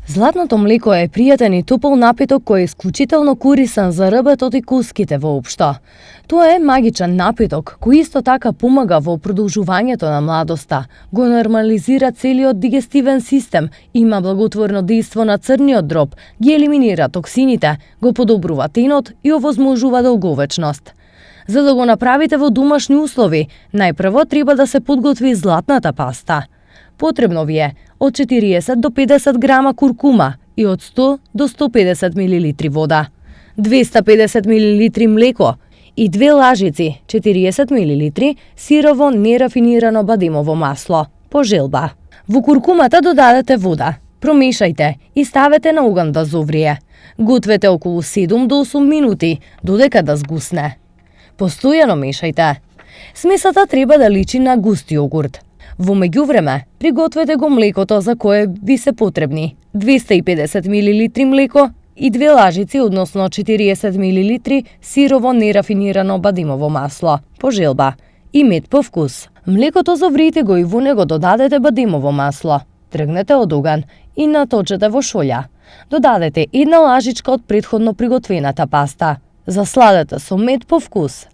Златното млеко е пријатен и топол напиток кој е исклучително корисан за рбетот и куските воопшто. Тоа е магичен напиток кој исто така помага во продолжувањето на младоста, го нормализира целиот дигестивен систем, има благотворно дејство на црниот дроб, ги елиминира токсините, го подобрува тенот и овозможува долговечност. За да го направите во домашни услови, најпрво треба да се подготви златната паста. Потребно ви е од 40 до 50 грама куркума и од 100 до 150 мл вода, 250 мл млеко и 2 лажици 40 мл сирово нерафинирано бадемово масло, по желба. Во куркумата додадете вода, промешајте и ставете на оган да зоврие. Гответе околу 7 до 8 минути, додека да згусне. Постојано мешајте. Смесата треба да личи на густ јогурт. Во меѓувреме, пригответе го млекото за кое ви се потребни 250 мл млеко и 2 лажици, односно 40 мл сирово нерафинирано бадемово масло, по желба, и мед по вкус. Млекото зоврите го и во него додадете бадемово масло. Тргнете од оган и наточете во шолја. Додадете 1 лажичка од претходно приготвената паста. Засладете со мед по вкус.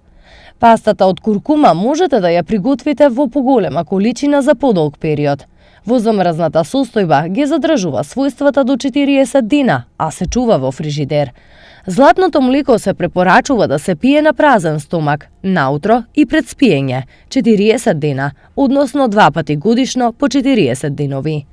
Пастата од куркума можете да ја приготвите во поголема количина за подолг период. Во замрзната состојба ги задржува својствата до 40 дена, а се чува во фрижидер. Златното млеко се препорачува да се пие на празен стомак, наутро и пред спиење, 40 дена, односно 2 пати годишно по 40 денови.